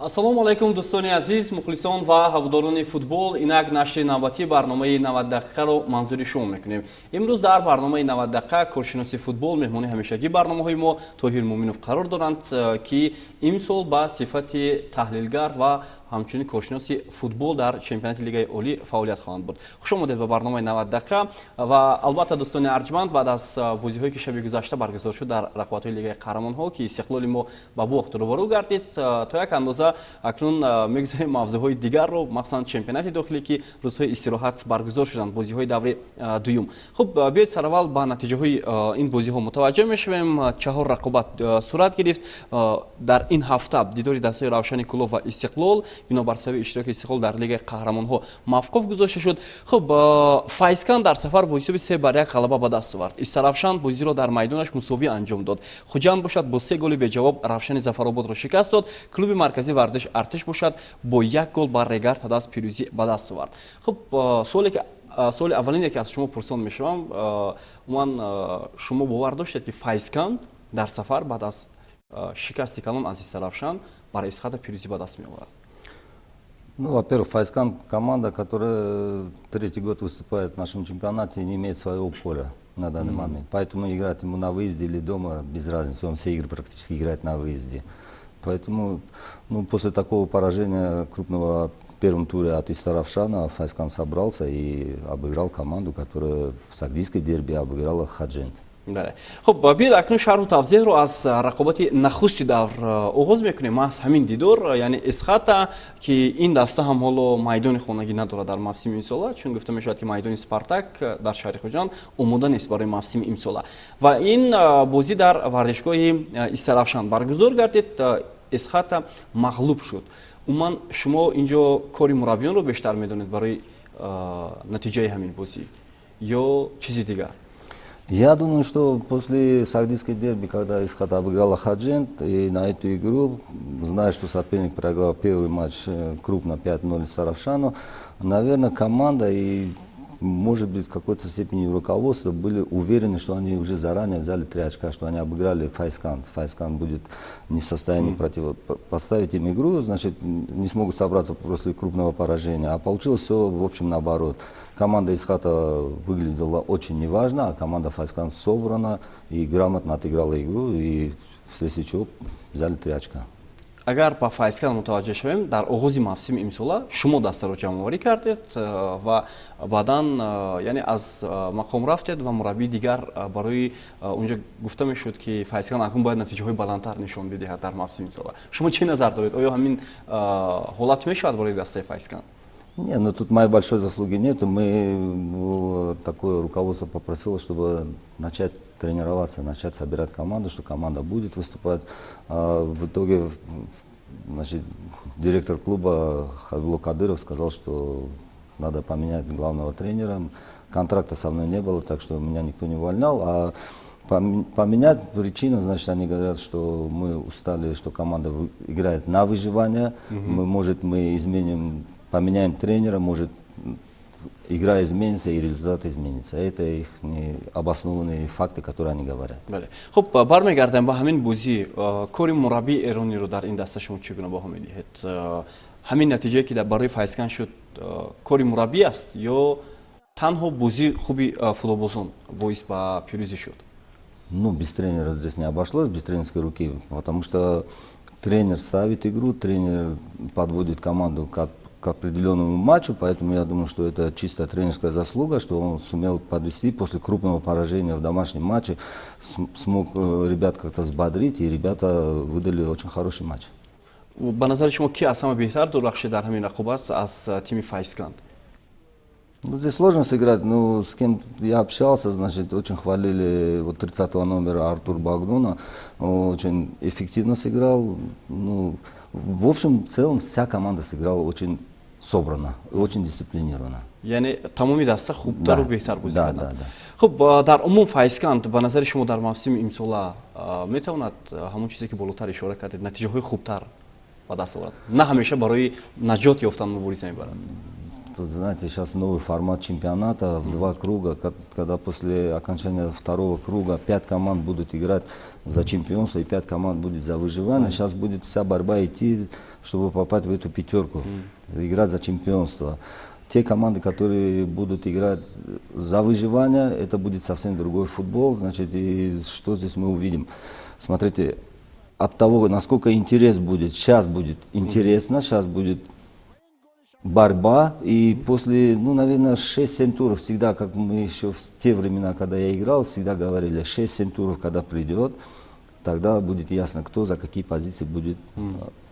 Ассалому алайкум, дӯстони азиз, мухлисон ва ҳаводорони футбол. Инак нашри навбатии барномаи 90 дақиқаро манзури шумо мекунем. Имрӯз дар барномаи 90 дақиқа коршиноси футбол, меҳмони ҳамешагии барномаҳои мо Тоҳир Муъминов қарор доранд, ки имсол ба сифати таҳлилгар ва ҳамчунин коршиноси футбол дар чемпионати Лигаи Олӣ фаъолият хоҳанд бурд. Хуш омадед ба барномаи 90 дақиқа. Ва албатта, дӯстони арҷманд, баъд аз бозиҳое, ки шаби гузашта баргузор шуд дар рақобатҳои Лигаи Қаҳрамонҳо, ки Истиқлоли мо ба бохт рӯбарӯ гардид, то як андоза акнун мегузорем мавзӯъҳои дигарро, махсусан чемпионати дохилӣ, ки рӯзҳои истироҳат баргузор шуданд бозиҳои даври дуюм. Хуб, биёед, сараввал ба натиҷаҳои ин бозиҳо мутаваҷҷеҳ мешавем. Чаҳор рақобат сурат гирифт дар ин ҳафта. Дидори дастаи Равшани Кӯлоб ва Истиқлол бинобар сабаби иштироки Истиқлол дар Лигаи Қаҳрамонҳо мавқуф гузошта шуд. Хуб, Файзканд дар сафар бо ҳисоби 3-1 ғалаба ба даст овард. Истаравшан бозиро дар майдонаш мусовӣ анҷом дод. Хуҷанд бошад, бо се голи беҷавоб Равшани Зафарободро шикаст дод. Клуби марказии варзиш Артиш бошад, бо як гол бар Регар ТадАЗ пирӯзӣ ба даст овард. Хуб, суоли аввалине, ки аз шумо пурсон мешавам: умуман шумо бовар доштед, ки Файзканд дар сафар баъд аз шикасти калон аз Истаравшан бар Эсхата пирӯзӣ ба даст меоварад? Ну, во-первых, Файзканд — команда, которая третий год выступает в нашем чемпионате и не имеет своего поля на данный момент. Поэтому играть ему на выезде или дома без разницы. Он все игры практически играет на выезде. Поэтому, ну, после такого поражения крупного в первом туре от Истаравшана Файзканд собрался и обыграл команду, которая в Согдийской дерби обыграла Худжанд. Бале, хуб, биёед, акнун шарҳу тавзеҳро аз рақобати нахусти давр оғоз мекунем, аз ҳамин дидор, яъне Эсхата, ки ин даста ҳам ҳоло майдони хонагӣ надорад дар мавсими имсола, чун гуфта мешавад, ки майдони Спартак дар шаҳри Хуҷанд омода нест барои мавсими имсола. Ва ин бозӣ дар варзишгоҳи Истаравшан баргузор гардид. Эсхата мағлуб шуд. Умуман, шумо инҷо кори мураббиёнро бештар медонед барои натиҷаи ҳамин бозӣ ё чизи дигар? Я думаю, что после Согдийской дерби, когда Эсхата обыграла Худжанд, и на эту игру, зная, что соперник проиграл первый матч крупно 5-0 Истаравшану, наверное, команда и, может быть, в какой-то степени руководство были уверены, что они уже заранее взяли три очка, что они обыграли Файзканд. Файзканд будет не в состоянии противопоставить им игру, значит, не смогут собраться после крупного поражения. А получилось все, в общем, наоборот. Команда Эсхата выглядела очень неважно, а команда Файзканд собрана и грамотно отыграла игру, и вследствие чего взяли три очка. Агар ба Файзканд мутаваҷҷеҳ шавем, дар оғози мавсими имсола шумо дастаро ҷамъоварӣ кардед ва баъдан, яъне, аз мақом рафтед ва мураббии дигар барои унҷо. Гуфта мешуд, ки Файзканд акнун бояд натиҷаҳои баландтар нишон бидиҳад дар мавсими имсола. Шумо чӣ назар доред? Оё ҳамин ҳолат мешавад барои дастаи Файзканд? Не, ну тут моей большой заслуги нету. Мы, ну, такое руководство попросило, чтобы начать тренироваться, начать собирать команду, что команда будет выступать. А в итоге, значит, директор клуба Хабибулло Кадыров сказал, что надо поменять главного тренера. Контракта со мной не было, так что меня никто не увольнял. А поменять причина, значит, они говорят, что мы устали, что команда играет на выживание. Мы, может, мы изменим, поменяем тренера, может, игра изменится и результат изменится. Это их обоснованные факты, которые они говорят. Бале, хуб, бармегардем ба ҳамин бозӣ. Кори мураббии эрониро дар ин даста шумо чӣ гуна баҳо медиҳед? Ҳамин натиҷае, ки барои Файзканд шуд, кори мураббӣ аст ё танҳо бозии хуби футболбозон боис ба пирӯзӣ шуд? Ну, без тренера здесь не обошлось, без тренерской руки, потому что тренер ставит игру, тренер подводит команду к определенному матчу, поэтому я думаю, что это чисто тренерская заслуга, что он сумел подвести после крупного поражения в домашнем матче, смог ребят как-то взбодрить, и ребята выдали очень хороший матч. Ба назари шумо, ки аз ҳама беҳтар дурахшид дар ҳамин рақобат аз тими Файзканд? Ну, здесь сложно сыграть, ну, с кем я общался, значит, очень хвалили вот 30 номера Артур Багдуна, он очень эффективно сыграл. Ну, в общем, в целом вся команда сыграла очень собрано и очень дисциплинированно. Яъне тамоми даста хубтару беҳтар бозӣ карданд. Да. Хуб, дар умум Файзканд ба назари шумо дар мавсими имсола метавонад ҳамон чизе, ки болотар ишора кардед, натиҷаҳои хубтар ба даст оварад, на ҳамеша барои наҷот ёфтан мубориза мебарад? Тут, знаете, сейчас новый формат чемпионата в два круга, когда после окончания второго круга пять команд будут играть за чемпионство и пять команд будет за выживание. Сейчас будет вся борьба идти, чтобы попасть в эту пятерку, играть за чемпионство. Те команды, которые будут играть за выживание, это будет совсем другой футбол. Значит, и что здесь мы увидим? Смотрите, от того, насколько интерес будет, сейчас будет интересно, сейчас будет борьба, и после, ну, наверное, 6-7 туров, всегда, как мы еще в те времена, когда я играл, всегда говорили, 6-7 туров, когда придет, тогда будет ясно, кто за какие позиции будет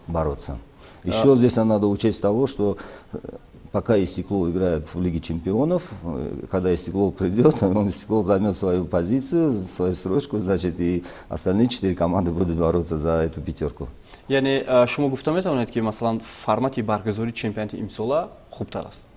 бороться. Еще здесь надо учесть того, что пока Истиклол играет в Лиге чемпионов, когда Истиклол придет, он, Истиклол, займет свою позицию, свою строчку, значит, и остальные четыре команды будут бороться за эту пятерку. Яъне шумо гуфта метавонед, ки масалан формати баргузории чемпионати имсола хубтар аст?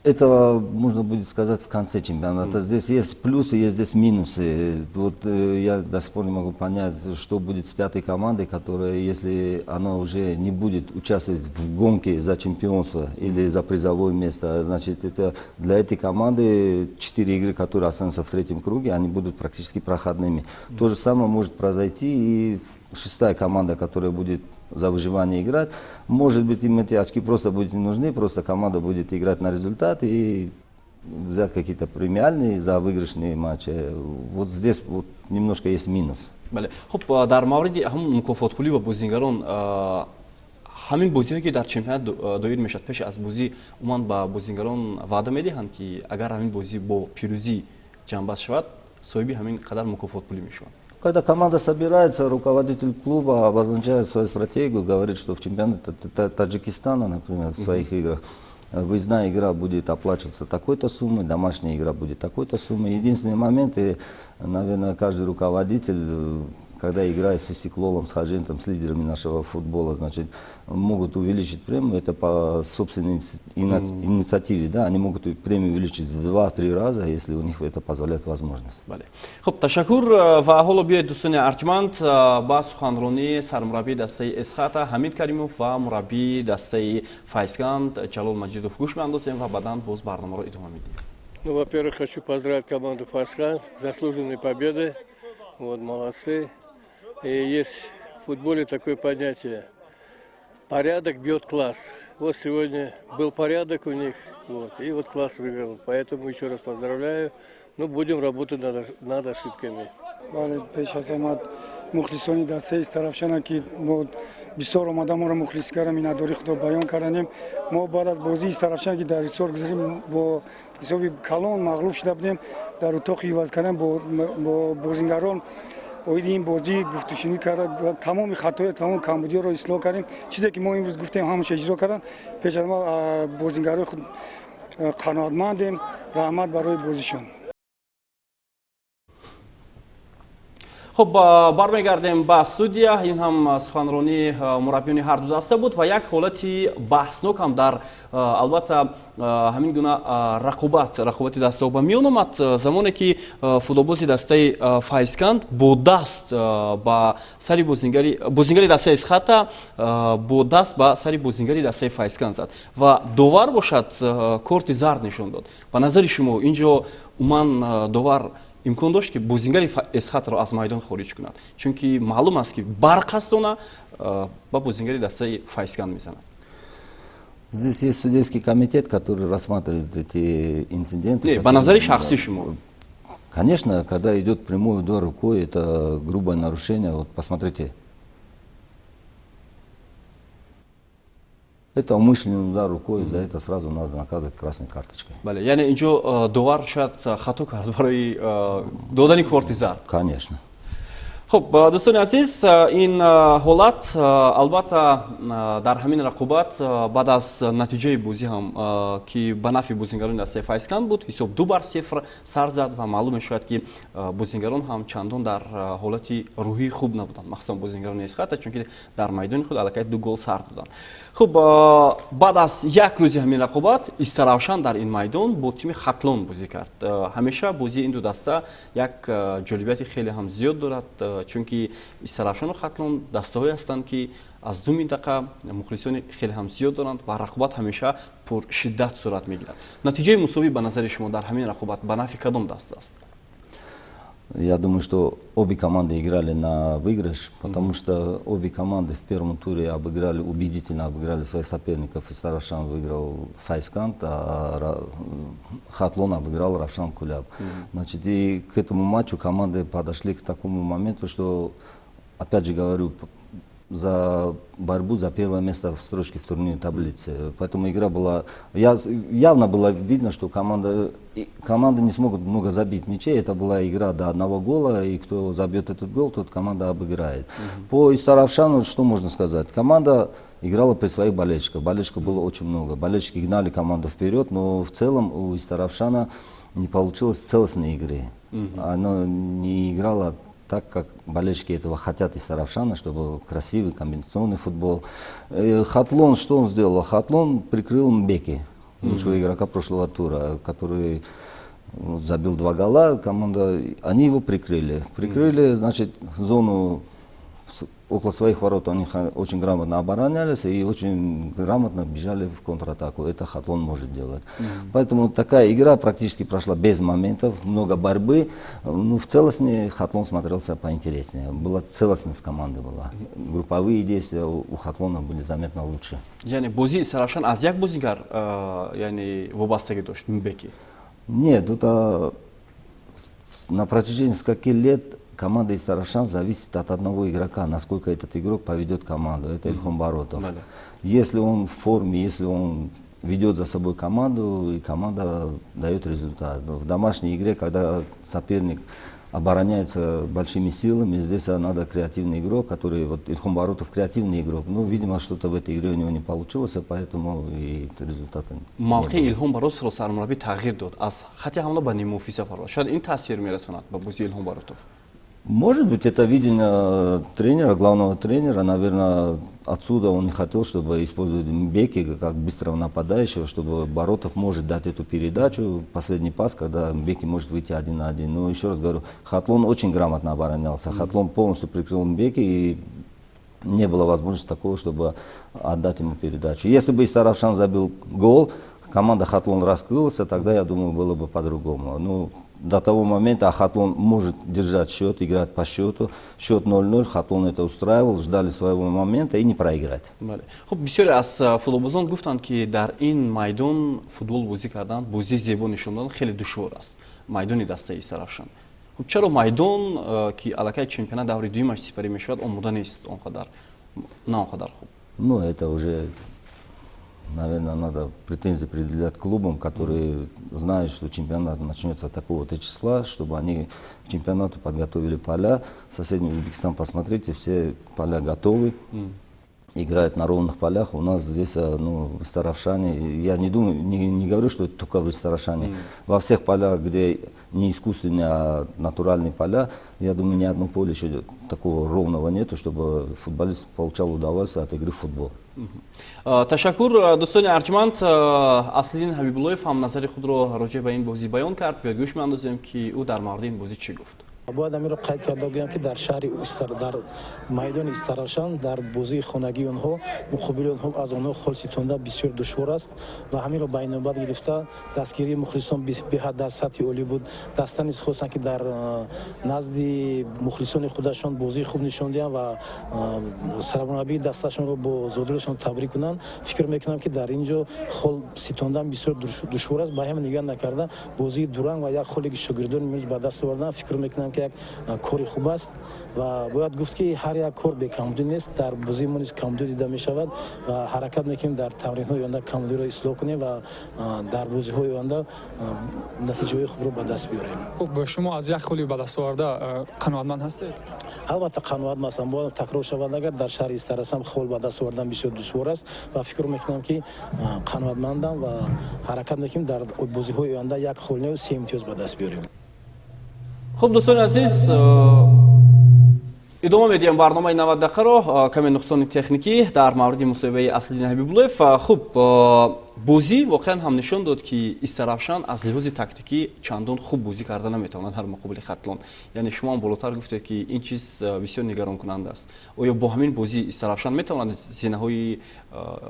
Это можно будет сказать в конце чемпионата. Здесь есть плюсы, есть здесь минусы. Вот я до сих пор не могу понять, что будет с пятой командой, которая, если она уже не будет участвовать в гонке за чемпионство или за призовое место, значит, это для этой команды четыре игры, которые останутся в третьем круге, они будут практически проходными. То же самое может произойти и шестая команда, которая будет за выживание играть. Может быть, им эти очки просто будут не нужны, просто команда будет играть на результат и взять какие-то премиальные за выигрышные матчи. Вот здесь вот немножко есть минус. Бале, хуб, дар мавриди ҳамун мукофотпулӣ ба бозингарон, ҳамин бозиҳое ки дар чемпионат доир мешавад, пеш аз бозӣ умуман ба бозингарон ваъда медиҳанд, ки агар ҳамин бозӣ бо пирӯзӣ ҷамъбаст шавад, соҳиби ҳамин қадар мукофотпулӣ мешаванд? Когда команда собирается, руководитель клуба обозначает свою стратегию, говорит, что в чемпионате Таджикистана, например, в своих играх, выездная игра будет оплачиваться такой-то суммой, домашняя игра будет такой-то суммой. Единственный момент, и, наверное, каждый руководитель, когда играет с Истиклолом, с Худжандом, с лидерами нашего футбола, значит, могут увеличить премию, это по собственной инициативе, да, они могут премию увеличить в 2-3 раза, если у них это позволяет возможность. Бале, хуб, ташаккур. Ва ҳоло биёед, дӯстони арҷманд, ба суханронии сармураббии дастаи Эсхата Ҳамид Каримов ва мураббии дастаи Файзканд Ҷалол Маҷидов гӯш меандозем ва баъдан боз барномаро идома медиҳем. Ну, во-первых, хочу поздравить команду Файзканд с заслуженной победой. Вот, молодцы. И есть в футболе такое понятие: порядок бьет класс. Вот сегодня был порядок у них, вот, и вот класс выиграл. Поэтому еще раз поздравляю. Ну, будем работать над ошибками. Бале, пеш аз ҳама мухлисони дастаи Истаравшана, ки мо бисёр омада моро мухлисӣ карда, миннатдории худро баён карданем. Мо баъд аз бозии Истаравшан, ки дар Ҳисор гузарем, бо ҳисоби калон мағлуб шуда будем, дар утоқи иваз кардан бо бозингарон оиди ин бозӣ гуфтушунид карда, тамоми хатои, тамоми камбудиҳоро ислоҳ кардем. Чизе ки мо имрӯз гуфтем, ҳамаша иҷро карданд. Пеш аз ҳама бозингарои худ қаноатмандем. Раҳмат барои бозишон. Хуб, бармегардем ба студия. Ин ҳам суханронии мураббиёни ҳарду даста буд ва як ҳолати баҳснок ҳам дар албатта ҳамин гуна рақобати дастаҳо ба миён омад, замоне ки футболбози дастаи Файзканд бо даст ба сари бозингари дастаи Эсхата бо даст ба сари бозингари дастаи Файзканд зад ва довар бошад корти зард нишон дод. Ба назари шумо, ин ҷо умуман довар имкон дошт, ки бозингари Эсхатро аз майдон хориҷ кунад, чунки маълум аст, ки барқастона ба бозингари дастаи Файзканд мезанад? Здесь есть судейский комитет, который рассматривает эти инциденты. Не, ба назари шахсии шумо. Конечно, когда идет прямой удар рукой, это грубое нарушение. Вот посмотрите. Это умышленный удар рукой, за это сразу надо наказывать красной карточкой. Бале, яъне инҷо довар шояд хато кард барои додани корти зард. Конечно. Хуб, дӯстони азиз, ин ҳолат албатта дар ҳамин рақобат баъд аз натиҷаи бозӣ ҳам, ки ба нафъи бозингарони дастаи Файзканд буд, ҳисоб 2-0 сар зад ва маълум мешавад, ки бозингарон ҳам чандон дар ҳолати рӯҳии хуб набуданд, махсусан бозингарони Эсхата, чунки дар майдони худ аллакай ду гол сар доданд. Хуб, баъд аз як рӯзи ҳамин рақобат Истаравшан дар ин майдон бо тими Хатлон бозӣ кард. Ҳамеша бозии ин ду даста як ҷолибияти хеле ҳам зиёд дорад, чунки Истаравшану Хатлон дастаҳое ҳастанд, ки Аз ду минтақа мухлисони хеле ҳам зиёд доранд ва рақобат ҳамеша пуршиддат сурат мегирад. Натиҷаи мусовӣ ба назари шумо дар ҳамин рақобат ба нафъи кадом даст аст? Я думаю, что обе команды играли на выигрыш, потому что обе команды в первом туре обыграли, убедительно обыграли своих соперников. Истаравшан выиграл Файзканд, а Хатлон обыграл Равшан Куляб. Значит, и к этому матчу команды подошли к такому моменту, что, опять же говорю, за борьбу за первое место в строчке в турнирной таблице. Поэтому игра была... Явно было видно, что команды не смогут много забить мячей. Это была игра до одного гола, и кто забьет этот гол, тот команда обыграет. По Истаравшану что можно сказать? Команда играла при своих болельщиках. Болельщиков было очень много. Болельщики гнали команду вперед, но в целом у Истаравшана не получилось целостной игры. Она не играла так, как болельщики этого хотят Истаравшана, чтобы красивый комбинационный футбол. Хатлон, что он сделал? Хатлон прикрыл Мбеки, лучшего игрока прошлого тура, который, ну, забил два гола. Команда, они его прикрыли. Прикрыли, значит, зону около своих ворот они очень грамотно оборонялись и очень грамотно бежали в контратаку. Это Хатлон может делать. Поэтому такая игра практически прошла без моментов, много борьбы. Ну, в целостности Хатлон смотрелся поинтереснее. Была целостность команды была. Групповые действия у Хатлона были заметно лучше. Яъне бозии Истаравшан аз як бозигар яъне вобастагӣ дошт, Мбеки? Нет, это на протяжении скольких лет команда Истаравшан зависит от одного игрока, насколько этот игрок поведет команду. Это Ильхом Баротов. Если он в форме, если он ведет за собой команду, и команда дает результат. Но в домашней игре, когда соперник обороняется большими силами, здесь надо креативный игрок, который, вот Ильхом Баротов креативный игрок. Ну, видимо, что-то в этой игре у него не получилось, поэтому и результата не Мавқеи было. Илҳом Баротовро сармураббӣ тағйир дод, аз хати ҳамла ба ниммуҳофиза фарод. Шояд ин таъсир мерасонад ба бозии Илҳом Баротов? Может быть, это видение тренера, главного тренера. Наверное, отсюда он не хотел, чтобы использовать Мбеки как быстрого нападающего, чтобы Баротов может дать эту передачу, последний пас, когда Мбеки может выйти один на один. Но еще раз говорю, Хатлон очень грамотно оборонялся. Хатлон полностью прикрыл Мбеки, и не было возможности такого, чтобы отдать ему передачу. Если бы Истаравшан забил гол, команда Хатлон раскрылась, тогда, я думаю, было бы по-другому. Ну, до того момента, а Хатлон может держать счет, играть по счету. Счет 0-0, Хатлон это устраивал, ждали своего момента и не проиграть. Бале, хуб, бисёре аз футболбозон гуфтанд, ки дар ин майдон футбол бозӣ кардан, бозии зебо нишон додан хеле душвор аст, майдони дастаи Истаравшан. Хуб, чаро майдон, ки аллакай чемпионат даври дуюмаш сипарӣ мешавад, омода нест он қадар, на он қадар хуб? Ну, это уже, наверное, надо претензии предъявлять клубам, которые знают, что чемпионат начнется такого-то числа, чтобы они к чемпионату подготовили поля. Соседний Узбекистан, посмотрите, все поля готовы, играют на ровных полях. У нас здесь, ну, в Истаравшане, я не думаю, не говорю, что это только в Истаравшане. Во всех полях, где не искусственные, а натуральные поля, я думаю, ни одно поле еще такого ровного нету, чтобы футболист получал удовольствие от игры в футбол. Ташаккур, дӯстони арҷманд. Аслиддин Ҳабибуллоев ҳам назари худро роҷеъ ба ин бозӣ баён кард. Биёед, гӯш меандозем, ки ӯ дар мавриди ин бозӣ чӣ гуфт. Бояд амиро қайд карда гӯям, ки дар шаҳри, дар майдони Истаравшан, дар бозии хонагии онҳо муқобили онҳо аз онҳо хол ситонда бисёр душвор аст ва ҳаминро ба инобат гирифта, дастгирии мухлисон беҳад дар сатҳи олӣ буд. Даста низ хостанд, ки дар назди мухлисони худашон бозии хуб нишон диҳанд ва сармураббии дасташонро бо зодрӯзашон табрик кунанд. Фикр мекунам, ки дар ин ҷо хол ситондан бисёр душвор аст. Ба ҳама нигаҳ накарда, бозии дуранг ва як холе, ки шогирдони имрӯз ба даст оварданд, фикр мекунам, ки як кори хуб аст. Ва бояд гуфт, ки ҳар як кор бекамбудӣ нест. Дар бозии мо низ камбудӣ дида мешавад ва ҳаракат мекунем, дар тамринҳои оянда камбудиро ислоҳ кунем ва дар бозиҳои оянда натиҷаҳои хубро ба даст биёрем. Хуб, шумо аз як холи ба даст оварда қаноатманд ҳастед? Албатта, қаноатманд ҳастам. Бояд такрор шавад, агар дар шаҳри Истаравшан хол ба даст овардан бисёр душвор аст ва фикр мекунам, ки қаноатмандам ва ҳаракат мекунем, дар бозиҳои оянда як хол не, се имтиёз ба даст биёрем. Хуб, дӯстони азиз, Идома медиҳем барномаи 90 дақиқаро. Каме нуқсони техникӣ дар мавриди мусоҳибаи Аслиддин Ҳабибуллоев. Хуб, бозӣ воқеан ҳам нишон дод, ки Истаравшан аз лиҳози тактикӣ чандон хуб бозӣ карда наметавонад дар муқобили Хатлон. Яъне шумо ҳам болотар гуфтед, ки ин чиз бисёр нигаронкунанда аст. Оё бо ҳамин бозӣ Истаравшан метавонад зинаҳои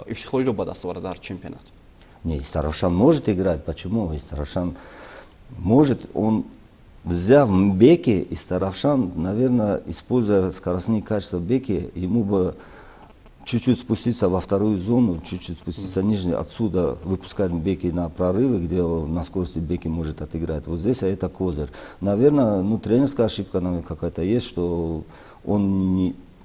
ифтихориро ба даст оварад дар чемпионат? Не, Истаравшан может играть. Почему? Истаравшан может, он, взяв Беки, Истаравшан, наверное, используя скоростные качества Беки, ему бы чуть-чуть спуститься во вторую зону, чуть-чуть спуститься ниже, отсюда выпускать Беки на прорывы, где он на скорости Беки может отыграть. Вот здесь это козырь. Наверное, ну, тренерская ошибка, наверное, какая-то есть, что он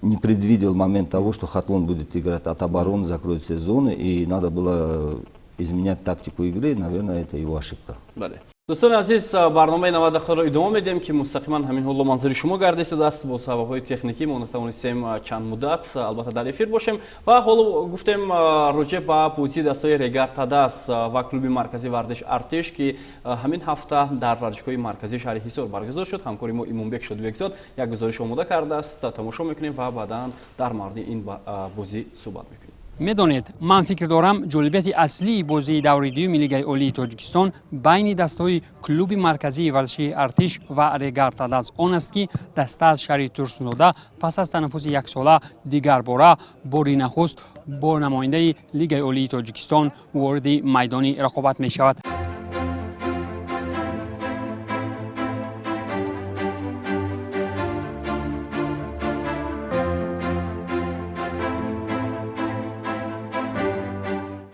не предвидел момент того, что Хатлон будет играть от обороны, закроет все зоны, и надо было изменять тактику игры, наверное, это его ошибка. Бале. Дӯстони азиз, барномаи 90 дақиқаро идома медиҳем, ки мустақиман ҳамин ҳоло манзури шумо гардисудааст. Бо сабабҳои техникӣ мо натавонистем чанд муддат албатта дар эфир бошем ва ҳоло гуфтем роҷеъ ба бозии дастаи Регар Тадаз ва клуби марказии варзиш Артиш, ки ҳамин ҳафта дар варзишгоҳи марказии шаҳри Ҳисор баргузор шуд. Ҳамкори мо Имомбек Шодибекзод як гузориш омода кардааст, тамошо мекунем ва баъдан дар мавриди ин бозӣ суҳбат мекунем. Медонед, ман фикр дорам, ҷолибияти аслии бозии даври дуюми Лигаи олии Тоҷикистон байни дастаҳои клуби марказии варзишии Артиш ва Регар Тадаз он аст, ки даста аз шаҳри Турсунзода пас аз танаффуси яксола дигарбора бори нахуст бо намояндаи Лигаи олии Тоҷикистон вориди майдони рақобат мешавад.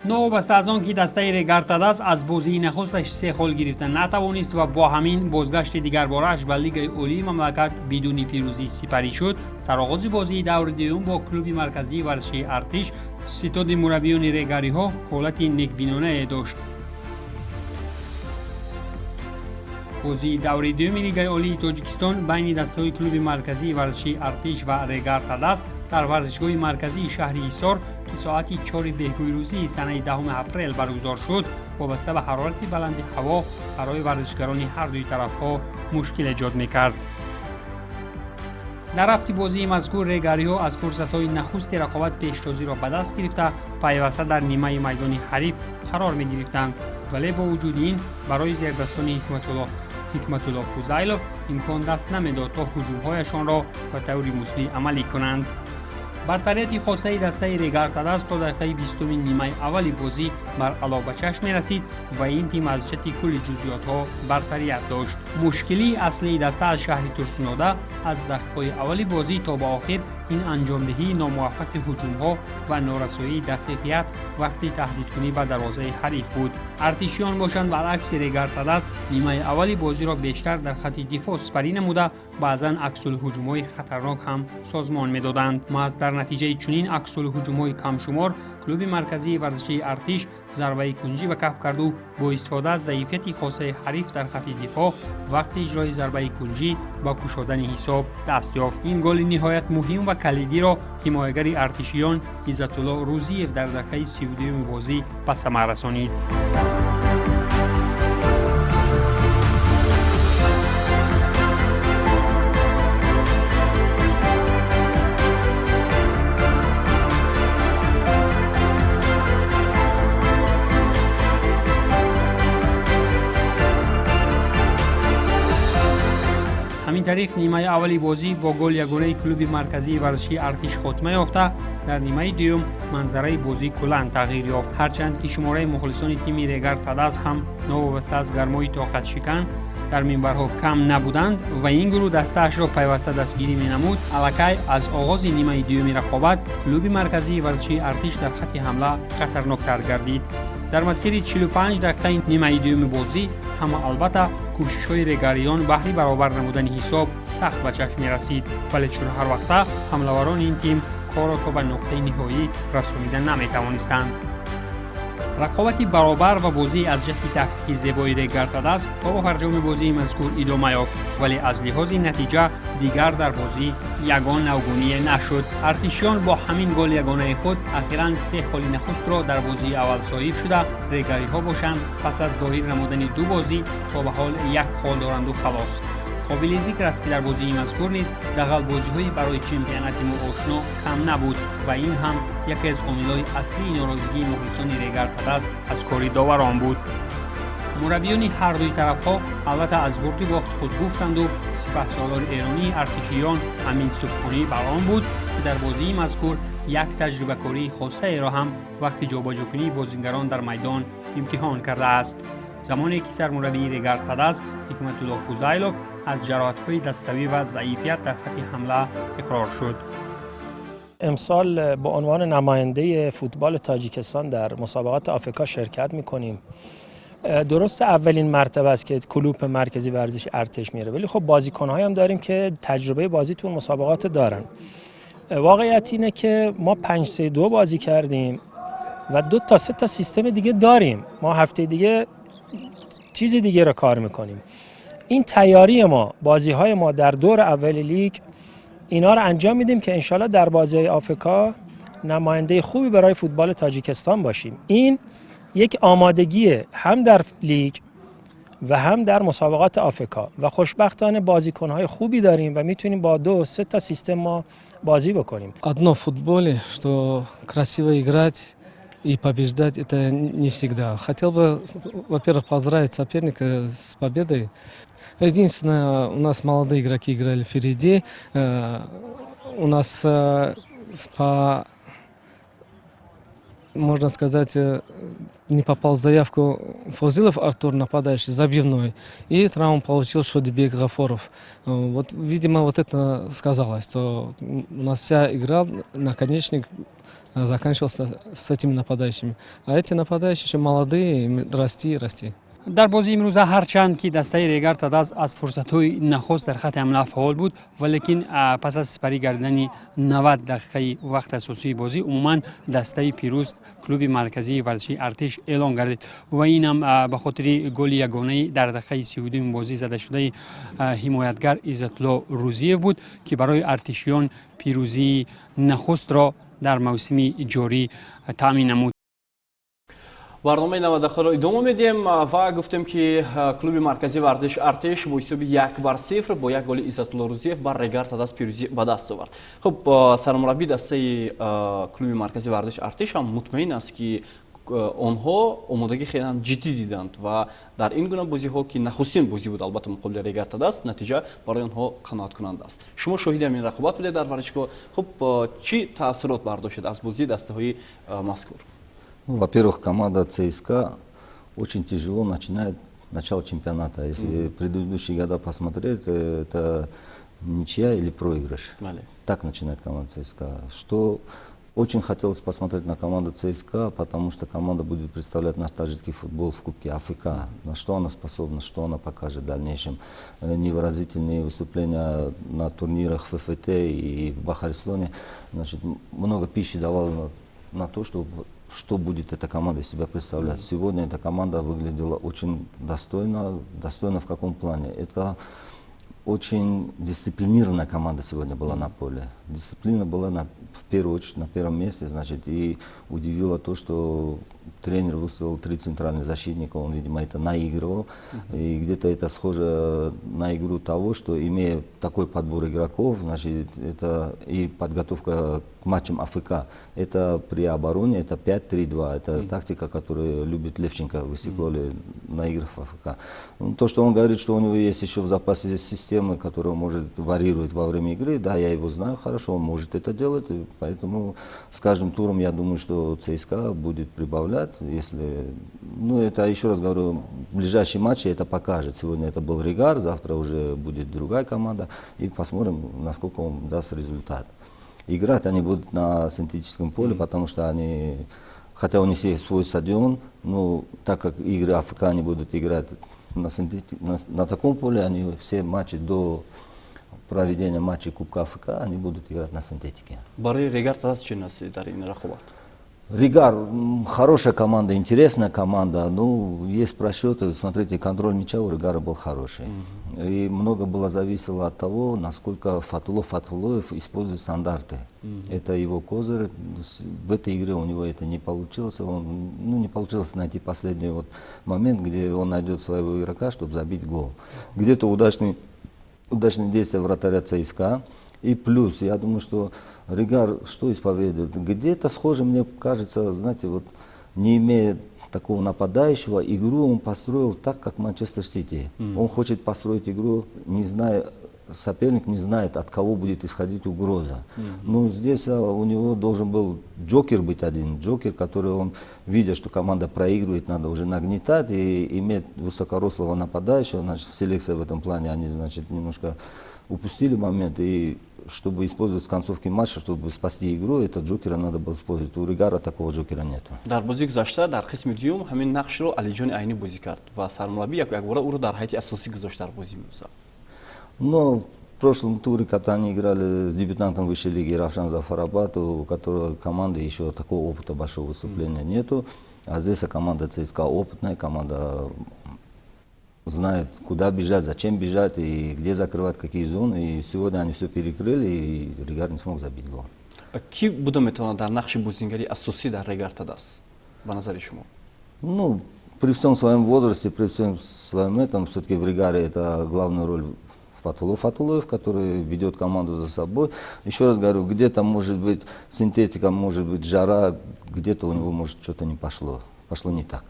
Новобаста аз он ки дастаи Регар-ТадАЗ аз бозии нахусташ се хол гирифта натавонист ва бо ҳамин бозгашти дигарборааш ба Лигаи олии мамлакат бидуни пирӯзӣ сипарӣ шуд, сароғози бозии даври дуюм бо клуби марказии варзишии Артиш ситоди мураббиёни регариҳо ҳолати некбинонае дошт. Бозии даври дуюми Лигаи олии Тоҷикистон байни дастаҳои клуби марказии варзишии Артиш ва Регар Тадаз дар варзишгоҳи марказии шаҳри Ҳисор, ки соати 4-и беҳгӯйрӯзии санаи 10 апрел баргузор шуд, вобаста ба ҳарорати баланди ҳаво барои варзишгарони ҳардуи тарафҳо мушкил эҷод мекард. Дар рафти бозии мазкур регариҳо аз фурсатҳои нахусти рақобат пештозиро ба даст гирифта, пайваста дар нимаи майдони ҳариф қарор мегирифтанд, вале бо вуҷуди ин барои зердастони Ҳикматулло Фузайлов имкон даст намедод, то ҳуҷумҳояшонро ба таври мусбӣ амалӣ кунанд. Бартарияти хосаи дастаи Регар-ТадАЗ то дақиқаи 20-уми нимаи аввали бозӣ баръало ба чашм мерасид ва ин тим аз ҷиҳати кулли ҷузъиётҳо бартарият дошт. Мушкилии аслии даста аз шаҳри Турсунзода аз дақиқаҳои аввали бозӣ то ба охир ин анҷомдиҳии номуваффақи ҳуҷумҳо ва норасоии дақиқият вақти таҳдидкунӣ ба дарвозаи ҳариф буд. Артишиён бошанд, баръакси Регар-ТадАЗ, нимаи аввали бозиро бештар дар хатти дифоъ сипарӣ намуда, баъзан аксулҳуҷумҳои хатарнок ҳам созмон медоданд. Маҳз дар натиҷаи чунин аксулҳуҷумҳои камшумор клуби марказии варзишии Артиш зарбаи кунҷӣ ба каф карду бо истифода аз заифияти хосаи ҳариф дар хатти дифоъ вақти иҷрои зарбаи кунҷӣ ба кушодани ҳисоб даст ёфт. Ин голи ниҳоят муҳим ва калидиро ҳимоягари артишиён Иззатулло Рӯзиев дар дақиқаи 32-юми бозӣ ба самар расонид. Ҳамин тариқ, нимаи аввали бозӣ бо гол ягонаи клуби марказии варзишии Артиш хотима ёфта, дар нимаи дуюм манзараи бозӣ куллан тағйир ёфт. Ҳарчанд ки шумораи мухлисони тими Регар Тадаз ҳам новобаста аз гармои тоқатшикан дар минбарҳо кам набуданд ва ин гурӯҳ дастаашро пайваста дастгирӣ менамуд, аллакай аз оғози нимаи дуюми рақобат клуби марказии варзишии Артиш дар хатти ҳамла хатарноктар гардид. Дар масири 45 дақиқаи нимаи дуюми бозӣ ҳама албатта кӯшишҳои регариён баҳри баробар намудани ҳисоб сахт ба чашм мерасид, вале чун ҳар вақта ҳамлаварони ин тим корро то ба нуқтаи ниҳоӣ расонида наметавонистанд. Рақобати баробар ва бозии аз ҷиҳати тактикии зебои Регар-ТадАЗ то ба фарҷоми бозии мазкур идома ёфт, вале аз лиҳози натиҷа дигар дар бозӣ ягон навгуние нашуд. Артишиён бо ҳамин голи ягонаи худ ахиран се холи нахустро дар бозии аввал соҳиб шуда, регариҳо бошанд, пас аз доир намудани ду бозӣ то ба ҳол як хол доранду халос. Қобили зикр аст, ки дар бозии мазкур низ дағалбозиҳои барои чемпионати мо ошно кам набуд ва ин ҳам яке аз омилҳои аслии норозигии мухлисони Регар Тадаз аз кори доварон буд. Мураббиёни ҳардуи тарафҳо албатта аз бурду бохти худ гуфтанду сипаҳсолори эронии артишиён Амин Субҳонӣ бар он буд, ки дар бозии мазкур як таҷрибакории хосаеро ҳам вақти ҷобаҷокунии бозингарон дар майдон имтиҳон кардааст, замоне ки сармураббии Регар Тадаз Ҳикматулло Фузайлов аз ҷароҳатҳои даставӣ ва заифият дар хатти ҳамла иқрор шуд. امسال به عنوان نماینده فوتبال تاجیکستان در مسابقات آفکا شرکت میکنیم. درست اولین مرتبه است که کلوپ مرکزی ورزش ارتش میره، ولی خب بازیکن‌هایی هم داریم که تجربه بازی تو مسابقات دارن. واقعیت اینه که ما 5-3-2 بازی کردیم و دو تا سه تا سیستم دیگه داریم. ما هفته دیگه چیز دیگه رو کار میکنیم. این تیاری ما، بازی های ما در دور اول لیگ، اینا رو انجام میدیم که انشالله در بازی های آفکا نماینده خوبی برای فوتبال تاجیکستان باشیم. این یک آمادگی هم در لیگ و هم در مسابقات آفکا و خوشبختانه بازیکن‌های خوبی داریم و میتونیم با دو سه تا سیستم ما بازی بکنیم. Одно в футболе, что красиво играть и побеждать, это не всегда. Хотел бы, во-первых, поздравить соперника с победой. Единственное, у нас молодые игроки играли впереди. У нас по, можно сказать, не попал в заявку Фозилов Артур, нападающий, забивной, и травму получил Шодибек Гафоров. Вот, видимо, вот это сказалось, то у нас вся игра, наконечник заканчивался с этими нападающими. А эти нападающие еще молодые, им расти и расти. Дар бозии имрӯза, ҳарчанд ки дастаи Регар Тадаз аз фурсатҳои нахуст дар хатти ҳамла фаъол буд, валекин пас аз сипарӣ гардидани 90 дақиқаи вақти асосии бозӣ умуман дастаи пирӯз клуби марказии варзишии Артиш эълон гардид ва инам ба хотири голи ягонаи дар дақиқаи 32-ми бозӣ задашудаи ҳимоятгар Иззатулло Рӯзиев буд, ки барои артишиён пирӯзии нахустро дар мавсими ҷорӣ таъмин намуд. Барномаи 90 дақиқаро идома медиҳем ва гуфтем, ки клуби марказии варзиш Артиш бо ҳисоби 1-0 бо як голи Иззатулло Рӯзиев бар Регар Тадаз пирӯзӣ ба даст овард. Хуб, сармураббии дастаи клуби марказии варзиш Артиш ҳам мутмаин аст, ки онҳо омодагӣ хеле ҷиддӣ диданд ва дар ин гуна бозиҳо, ки нахустин бозӣ буд албатта муқобили Регар Тадаз, натиҷа барои онҳо қаноаткунанда аст. Шумо шоҳиди ҳамин рақобат будед дар варзишгоҳ. Хуб, чӣ таассурот бардоштед аз бозии дастаҳои мазкур? Ну, во-первых, команда ЦСКА очень тяжело начинает начало чемпионата. Если предыдущие года посмотреть, это ничья или проигрыш. Бале. Так начинает команда ЦСКА. Что очень хотелось посмотреть на команду ЦСКА, потому что команда будет представлять наш таджикский футбол в Кубке АФК. На что она способна, что она покажет в дальнейшем. Невыразительные выступления на турнирах ФФТ и в Бахаристоне. Значит, много пищи давало на то, что будет эта команда из себя представлять. Сегодня эта команда выглядела очень достойно. Достойно в каком плане? Это очень дисциплинированная команда сегодня была на поле. Дисциплина была в первую очередь на первом месте, значит, и удивило то, что тренер выставил три центральных защитника, он, видимо, это наигрывал. И где-то это схоже на игру того, что, имея такой подбор игроков, значит, это и подготовка к матчам АФК, это при обороне, это 5-3-2, это тактика, которую любит Левченко в Истиклоле на играх в АФК. Ну, то, что он говорит, что у него есть еще в запасе системы, которые он может варьировать во время игры, да, я его знаю хорошо, он может это делать, и поэтому с каждым туром, я думаю, что ЦСКА будет прибавлять, если, ну, это, еще раз говорю, ближайшие матчи это покажет. Сегодня это был Регар, завтра уже будет другая команда, и посмотрим, насколько он даст результат. Играть они будут на синтетическом поле, потому что они, хотя у них есть свой стадион, но так как игры АФК они будут играть на таком поле, они все матчи до проведения матчей Кубка АФК, они будут играть на синтетике. Барои Регар Тадаз чӣ аст дар ин рақобат? Регар хорошая команда, интересная команда. Ну, есть просчеты. Смотрите, контроль мяча у Регара был хороший. И много было зависело от того, насколько Фатулло Фатуллоев использует стандарты. Это его козырь. В этой игре у него это не получилось. Он, ну, не получилось найти последний вот момент, где он найдет своего игрока, чтобы забить гол. Где-то удачный Удачные действия вратаря ЦСКА. И плюс, я думаю, что Регар что исповедует? Где-то схоже, мне кажется, знаете, вот не имея такого нападающего, игру он построил так, как Манчестер Сити. Он хочет построить игру, не зная, соперник не знает, от кого будет исходить угроза. Но здесь у него должен был джокер быть один, джокер, который он, видя, что команда проигрывает, надо уже нагнетать и иметь высокорослого нападающего. Значит, селекция в этом плане, они, значит, немножко упустили момент, и чтобы использовать в концовке матча, чтобы спасти игру, этот джокера надо было использовать. У Регара такого джокера нету. Дар бозии гузашта дар қисми дуюм ҳамин нақшро Алиҷони Айнӣ бозӣ кард ва сармураббӣ якбора ӯро дар ҳайати асосӣ гузошт дар бозии имрӯза. Но в прошлом туре, когда они играли с дебютантом высшей лиги Равшан Зафарабад, у которого команды еще такого опыта большого выступления нету. А здесь команда ЦСКА опытная, команда знает, куда бежать, зачем бежать и где закрывать какие зоны. И сегодня они все перекрыли, и Регар не смог забить гол. Кӣ буда метавонад дар нақши бозингари асосӣ дар Регар ТадАЗ, ба назари шумо? Ну, при всем своем возрасте, при всем своем этом, все-таки в Регаре это главную роль Фатулов Фатулоев, который ведет команду за собой. Еще раз говорю, где-то может быть синтетика, может быть жара, где-то у него, может, что-то не пошло, пошло не так.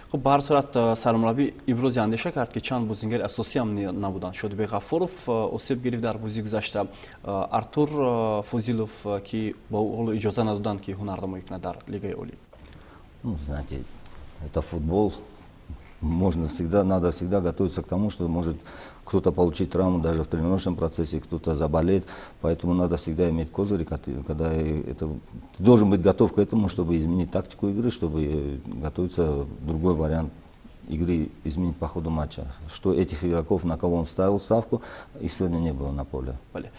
Хуб, ба ҳар сурат сармураббӣ ибрози андеша кард, ки чанд бозингари асосӣ ҳам набуданд. Шодибек Ғаффоров осеб гирифт дар бозии гузашта, Артур Фозилов, ки ба ӯ ҳоло иҷоза надоданд, ки ҳунарнамоӣ кунад дар Лигаи Олӣ. Ну, знаете, это футбол. Можно всегда, надо всегда готовиться к тому, что может кто-то получить травму даже в тренировочном процессе, кто-то заболеть. Поэтому надо всегда иметь козыри, когда это, ты должен быть готов к этому, чтобы изменить тактику игры, чтобы готовиться другой вариант игры изменить по ходу матча. Что этих игроков, на кого он ставил ставку, их сегодня не было на поле. Бале,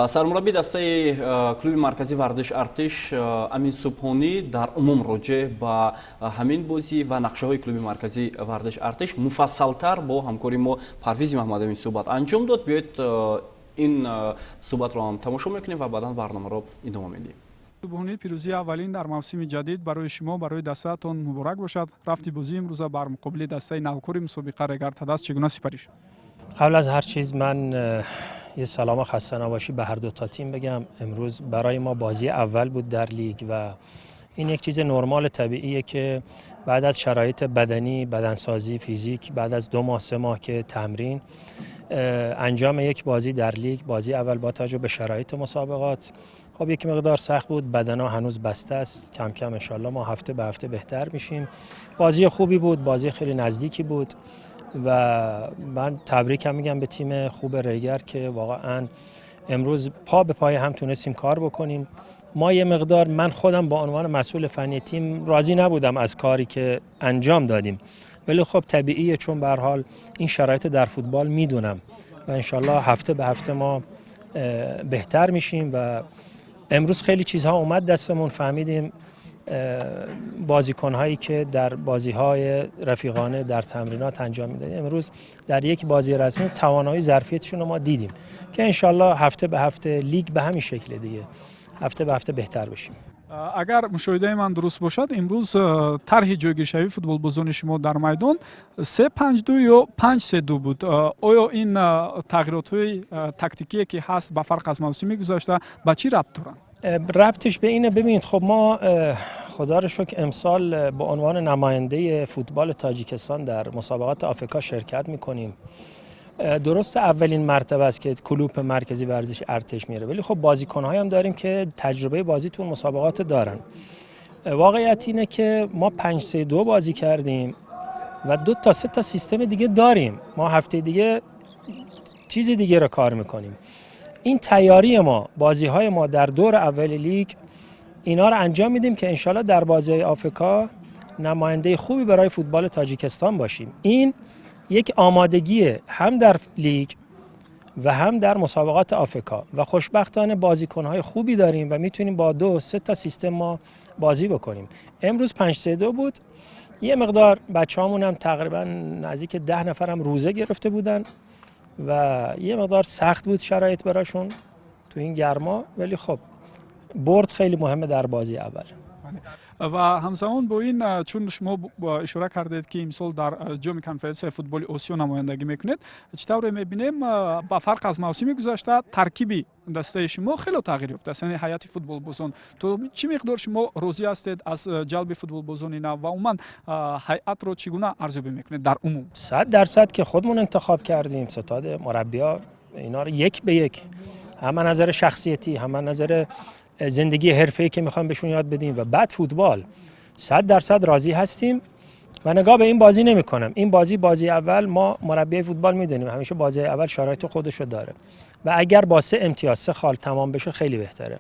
сармураббии дастаи клуби марказии варзиш Артиш Амин Субҳонӣ дар умум роҷеъ ба ҳамин бозӣ ва нақшаҳои клуби марказии варзиш Артиш муфассалтар бо ҳамкори мо Парвизи Маҳмадамин суҳбат анҷом дод. Биёед, ин суҳбатро ҳам тамошо мекунем ва баъдан барномаро идома медиҳем. Субҳонӣ, пирӯзии аввалин дар мавсими ҷадид барои шумо, барои дастаатон муборак бошад. Рафти бозии имрӯза бар муқобили дастаи навкори мусобиқа Регар ТадАЗ чӣ гуна сипарӣ шуд? قبل از هر چیز من یه سلام خسته نباشی به هر دو تا تیم بگم. امروز برای ما بازی اول بود در لیگ و این یک چیز نرمال طبیعیه که بعد از شرایط بدنی، بدنسازی، فیزیک، بعد از 2 ماه، 3 ماه که تمرین، انجام یک بازی در لیگ، بازی اول، با توجه به شرایط مسابقات، خب یک مقدار سخت بود. بدنا هنوز بسته است. کم کم انشالله ما هفته به هفته بهتر میشیم. بازی خوبی بود، بازی خیلی نزدیکی بود و من تبریکم میگم به تیم خوب ریگر که واقعا امروز پا به پای هم تونستیم کار بکنیم. ما یه مقدار، من خودم به عنوان مسئول فنی تیم راضی نبودم از کاری که انجام دادیم، ولی خب طبیعیه، چون به هر حال این شرایط در فوتبال میدونم و انشالله هفته به هفته ما بهتر میشیم و امروز خیلی چیزها اومد دستمون. فهمیدیم بازیکنهایی که در بازیهای رفیقانه، در تمرینات انجام میدادیم، امروز در یک بازی رسمی توانایی، ظرفیتشون رو ما دیدیم که انشالله هفته به هفته، لیگ به همین شکل دیگه، هفته به هفته بهتر بشیم. Агар мушоҳидаи ман дуруст бошад, имрӯз тарҳи ҷойгиршавии футболбозони шумо дар майдон 3-5-2 ё 5-3-2 буд. Оё ин тағйиротҳои тактикие, ки ҳаст, ба фарқ аз мавсими гузашта, ба чӣ рабт доранд? ربطش به اینه، ببینید، خب ما خدا رو شکر امسال به عنوان نماینده فوتبال تاجیکستان در مسابقات آفریقا شرکت میکنیم. درست اولین مرتبه است که کلوپ مرکزی ورزش ارتش میره، ولی خب بازیکن‌هایی هم داریم که تجربه بازی تو مسابقات دارن. واقعیت اینه که ما 5-3-2 بازی کردیم و دو تا سه تا سیستم دیگه داریم. ما هفته دیگه چیز دیگه رو کار میکنیم. این تیاری ما، بازی های ما در دور اول لیگ، اینا رو انجام میدیم که انشالله در بازی های آفریقا نماینده خوبی برای فوتبال تاجیکستان باشیم. این یک آمادگی هم در لیگ و هم در مسابقات آفریقا و خوشبختانه بازیکن‌های خوبی داریم و میتونیم با دو سه تا سیستم ما بازی بکنیم. امروز 5-3-2 بود. یه مقدار بچه‌هامون هم تقریبا نزدیک 10 نفرم روزه گرفته بودن و یه مقدار سخت بود شرایط براشون تو این گرما، ولی خب برد خیلی مهمه در بازی اول. Ва ҳамзамон бо ин, чун шумо ишора кардед, ки имсол дар Ҷоми Конфедератсияи футболи Осиё намояндагӣ мекунед, чӣ тавре мебинем, ба фарқ аз мавсими гузашта таркиби дастаи шумо хело тағйир ёфтааст, яъне ҳайати футболбозон. То чӣ миқдор шумо розӣ ҳастед аз ҷалби футболбозони нав ва умуман ҳайатро чӣ гуна арзёбӣ мекунед дар умум? 100٪ که خودمون انتخاب کردیم. ستاد مربیا اینا رو یک به یک، هم نظر شخصیتی، هم نظر زندگی حرفه‌ای که میخوایم بهشون یاد بدیم و بعد فوتبال، 100٪ راضی هستیم و نگاه به این بازی نمی کنم. این بازی بازی اول، ما مربی فوتبال میدونیم همیشه بازی اول شرایط خودشو داره و اگر با سه امتیاز، سه خال تمام بشه خیلی بهتره.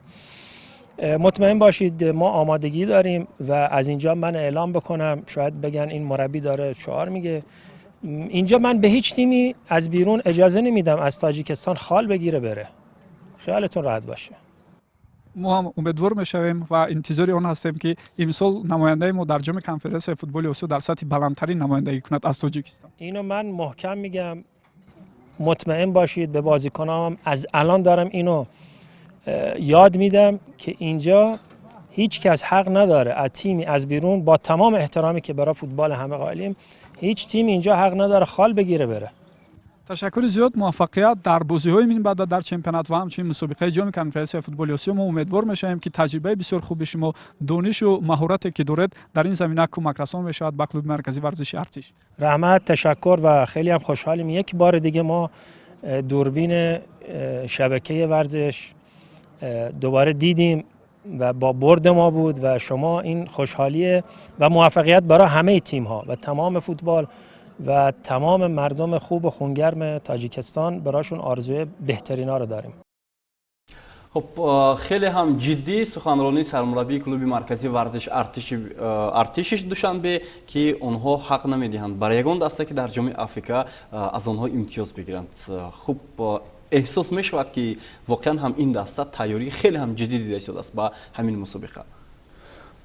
مطمئن باشید ما آمادگی داریم و از اینجا من اعلام بکنم، شاید بگن این مربی داره شعار میگه، اینجا من به هیچ تیمی از بیرون اجازه نمیدم از تاجیکستان خال بگیره بره. خیالتون راحت باشه. Мо ҳам умедвор мешавем ва интизори он ҳастем, ки имсол намояндаи мо дар Ҷоми Конфедератсияи футболи Осиё дар сатҳи баландтарин намояндагӣ кунад аз Тоҷикистон. اینو من محکم میگم، مطمئن باشید. به بازیکنام از الان دارم اینو یاد میدم که اینجا هیچ کس حق نداره از تیمی از بیرون، با تمام احترامی که برای فوتبال همه قائلیم، هیچ تیم اینجا حق نداره خال بگیره بره. Ташаккури зиёд, муваффақият дар бозиҳои минбаъда дар чемпионат ва ҳамчунин мусобиқаи Ҷоми Конфедератсияи футболи Осиё. Мо умедвор мешавем, ки таҷрибаи бисёр хуби шумо, донишу маҳорате, ки доред, дар ин замина кӯмакрасон мешавад ба клуби марказии варзиши «Артиш». رحمت، تشکر و خیلی هم خوشحالیم. یک بار دیگه ما دوربین شبکه ورزش دوباره دیدیم و با برد ما بود و شما این خوشحالی و موفقیت برای همه تیم ها و تمام فوتبال و تمام مردم خوب و خونگرم تاجیکستان، براشون آرزوی بهترین ها رو داریم. Хуб, хеле ҳам ҷиддӣ суханронии сармураббии клуби марказии варзиш Артиши Душанбе, ки онҳо ҳақ намедиҳанд бар ягон даста, ки дар Ҷоми АФК аз онҳо имтиёз бигиранд. Хуб, эҳсос мешавад, ки воқеан ҳам ин даста тайёрии хеле ҳам ҷиддӣ дида истодааст ба ҳамин мусобиқа.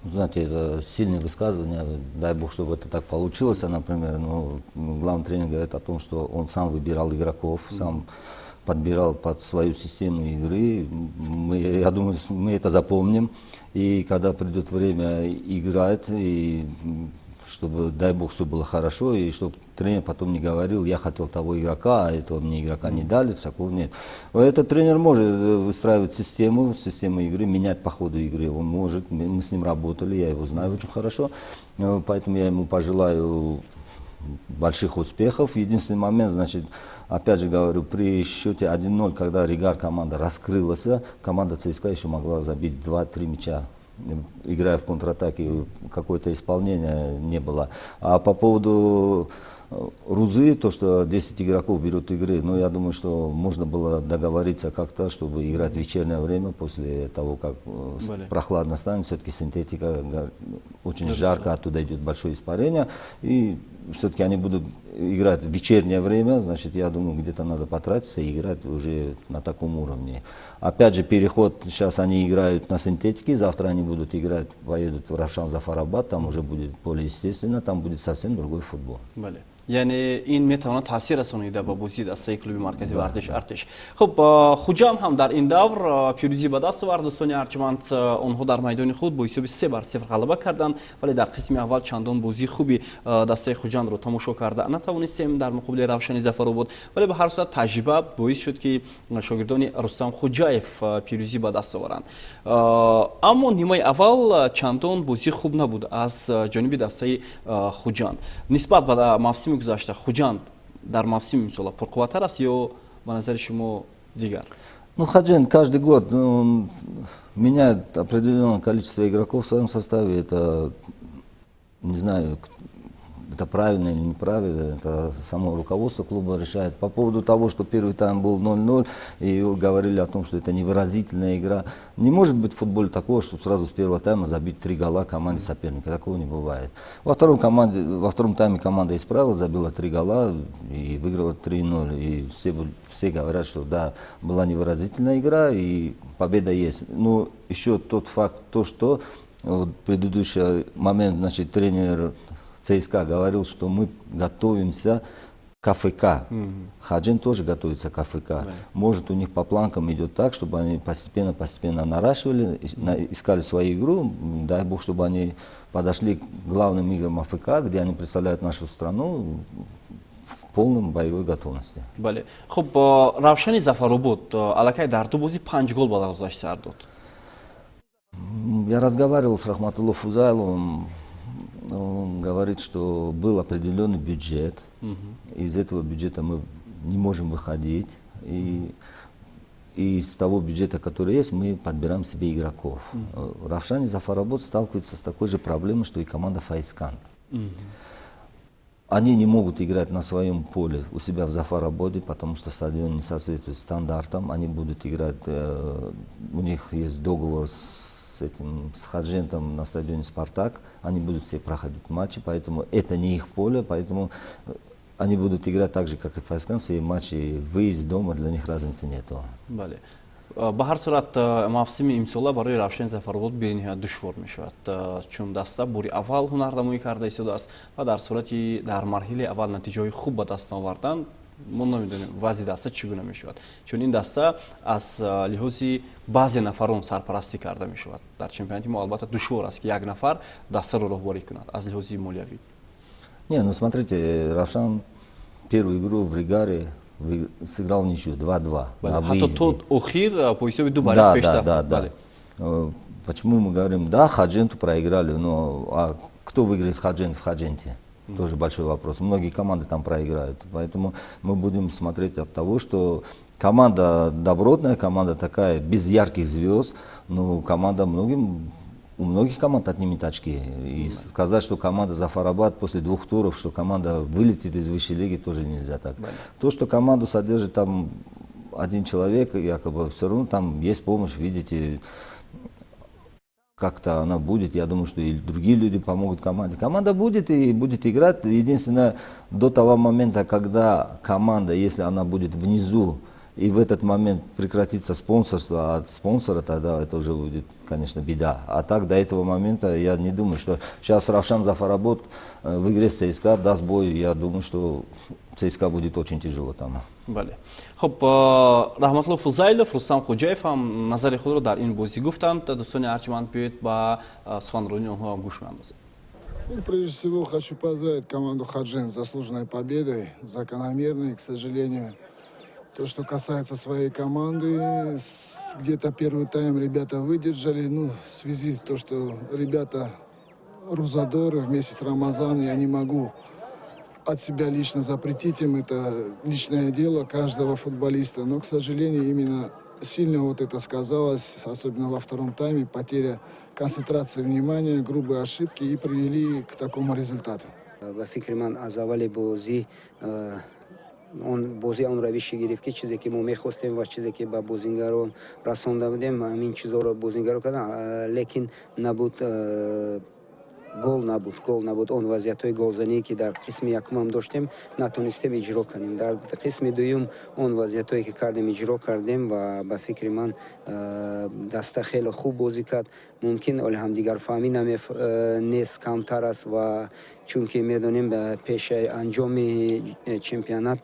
Знаете, это сильное высказывание, дай бог, чтобы это так получилось, например, но главный тренер говорит о том, что он сам выбирал игроков, сам подбирал под свою систему игры. Мы, я думаю, мы это запомним. И когда придет время играть, и чтобы, дай бог, все было хорошо, и чтобы тренер потом не говорил: «Я хотел того игрока, а этого мне игрока не дали», такого нет. Этот тренер может выстраивать систему, систему игры, менять по ходу игры, он может, мы с ним работали, я его знаю очень хорошо, поэтому я ему пожелаю больших успехов. Единственный момент, значит, опять же говорю, при счете 1-0, когда Регар команда раскрылась, команда ЦСКА еще могла забить 2-3 мяча, играя в контратаке, какое-то исполнение не было. А по поводу Рузы, то, что 10 игроков берут игры, ну, я думаю, что можно было договориться как-то, чтобы играть в вечернее время, после того, как прохладно станет, все-таки синтетика, очень жарко, оттуда идет большое испарение, и все-таки они будут играть в вечернее время, значит, я думаю, где-то надо потратиться и играть уже на таком уровне. Опять же, переход, сейчас они играют на синтетике, завтра они будут играть, поедут в Равшан Зафарабад, там уже будет поле естественно, там будет совсем другой футбол. Бале. Яъне ин метавонад таъсир расонида ба бозии дастаи клуби марказии варзиш Артиш. Хуб, Хуҷанд ҳам дар ин давр пирӯзӣ ба даст овард. Дӯстони арҷманд, онҳо дар майдони худ бо ҳисоби 3-0 ғалаба карданд, вале дар қисми аввал чандон бозии хуби дастаи Хуҷандро тамошо карда натавонистем дар муқобили Равшани Зафаробод, вале ба ҳар сурат таҷриба боис шуд, ки шогирдони Рустам Хуҷаев пирӯзӣ ба даст оваранд. Аммо нимаи аввал чандон бозии хуб набуд аз ҷониби дастаи Хуҷанд. Нисбат ба мавсими гузашта Хуҷанд дар мавсими имсола пурқувваттар аст ё ба назари шумо дигар? Ну, Худжанд каждый год, ну, он меняет определенное количество игроков в своем составе. Это, не знаю, это правильно или неправильно, это само руководство клуба решает. По поводу того, что первый тайм был 0-0, и говорили о том, что это невыразительная игра. Не может быть в футболе такого, чтобы сразу с первого тайма забить три гола команде соперника. Такого не бывает. Во втором тайме команда исправила, забила три гола и выиграла 3-0. И все говорят, что да, была невыразительная игра и победа есть. Но еще тот факт, то что вот предыдущий момент, значит, тренер ЦСКА говорил, что мы готовимся К АФК. Худжанд тоже готовится к АФК. Может, у них по планкам идет так, чтобы они постепенно-постепенно наращивали, искали свою игру. Дай бог, чтобы они подошли к главным играм АФК, где они представляют нашу страну, в полном боевой готовности. Бале, хуб, Равшани Зафаробод аллакай дар ду бозӣ панҷ гол ба дарвозааш сар дод. Я разговаривал с Рахматулло Фузайловым. Он говорит, что был определенный бюджет. Из этого бюджета мы не можем выходить. И из того бюджета, который есть, мы подбираем себе игроков. Равшани Зафарабод сталкивается с такой же проблемой, что и команда Файзканд. Они не могут играть на своем поле у себя в Зафарабоде, потому что стадион не соответствует стандартам. Они будут играть, у них есть договор с этим, с Худжандом на стадионе «Спартак». Они будут все проходить матчи, поэтому это не их поле, поэтому они будут играть так же, как и Файзканд, все матчи выезд дома, для них разницы нету. Бале, ба ҳар сурат, мавсими имсола барои Равшани Зафаробод бениҳоят душвор мешавад, чун даста бори аввал ҳунарнамоӣ карда истодааст ва дар сурати дар марҳилаи аввал натиҷаҳои хуб ба даст овардан, мо намедонем, вазъи даста чӣ гуна мешавад, чун ин даста аз лиҳози баъзе нафарон сарпарастӣ карда мешавад. Дар чемпионати мо, албатта, душвор аст, ки як нафар дастаро роҳбарӣ кунад аз лиҳози молиявӣ. Не, ну смотрите, Равшан первую игру в Регаре сыграл ничью 2-2 на выезде. То охир по ҳисоби ду бар Да. Почему мы говорим, да, Худжанду проиграли, но а кто выиграет Худжанд в Худжанде? Тоже большой вопрос. Многие команды там проиграют. Поэтому мы будем смотреть от того, что команда добротная, команда такая, без ярких звезд, но команда многим у многих команд отнимет очки. И сказать, что команда Зафарабад после двух туров, что команда вылетит из высшей лиги, тоже нельзя так. То, что команду содержит там один человек, якобы все равно там есть помощь, видите, как-то она будет. Я думаю, что и другие люди помогут команде. Команда будет и будет играть. Единственное, до того момента, когда команда, если она будет внизу, и в этот момент прекратится спонсорство от спонсора, тогда это уже будет, конечно, беда. А так, до этого момента я не думаю, что сейчас Равшан Зафарабод в игре с ЦСКА даст бой. Я думаю, что ЦСКА будет очень тяжело там. Бале, хуб, Раҳматулло Фузайлов, Рустам Хуҷаев ҳам назари худро дар ин бозӣ гуфтанд. Дӯстони арҷманд, биёед, ба суханронии онҳо ҳам гӯш меандозем. Ну, прежде всего хочу поздравить команду Худжанд с заслуженной победой, закономерной, к сожалению. То, что касается своей команды, где-то первый тайм ребята выдержали. Ну, в связи с том, что ребята рӯзадоры в месяц Рамазан, я не могу от себя лично запретить им, это личное дело каждого футболиста. Но, к сожалению, именно сильно вот это сказалось, особенно во втором тайме, потеря концентрации внимания, грубые ошибки и привели к такому результату. Ба фикри ман, аз аввали бозӣ он бозӣ он равише гирифт, ки чизе ки мо мехостем ва чизе ки ба бозингарон расонда будем, ҳамин чизҳоро бозингаро карданд, лекин набуд гол, набуд гол, набуд он вазъиятҳои голзание, ки дар қисми якумам доштем, натонистем иҷро кунем. Дар қисми дуюм он вазъиятҳое, ки кардем, иҷро кардем ва ба фикри ман, даста хеле хуб бозӣ кард. Мумкин ҳоле ҳамдигарфаҳмӣ нест, камтар аст ва чунки медонем, пеши анҷоми чемпионат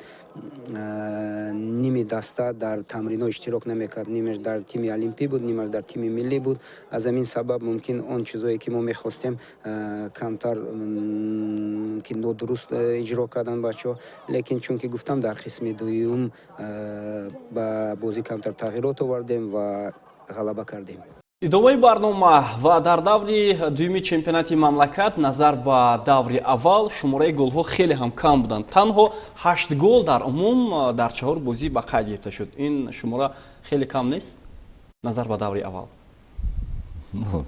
ними даста дар тамринҳо иштирок намекард, нимаш дар тими олимпӣ буд, нимаш дар тими миллӣ буд. Аз ҳамин сабаб мумкин он чизое, ки мо мехостем, камтар мумкин нодуруст иҷро карданд бачаҳо. Лекин чунки гуфтам, дар қисми дуюм ба бозӣ камтар тағйирот овардем ва ғалаба кардем. Идомаи барнома. Ва дар даври дуюми чемпионати мамлакат назар ба даври аввал шумораи голҳо хеле ҳам кам буданд. Танҳо ҳашт гол дар умум дар чаҳор бозӣ ба қайд гирифта шуд. Ин шумора хеле кам нест назар ба даври аввал? Ну,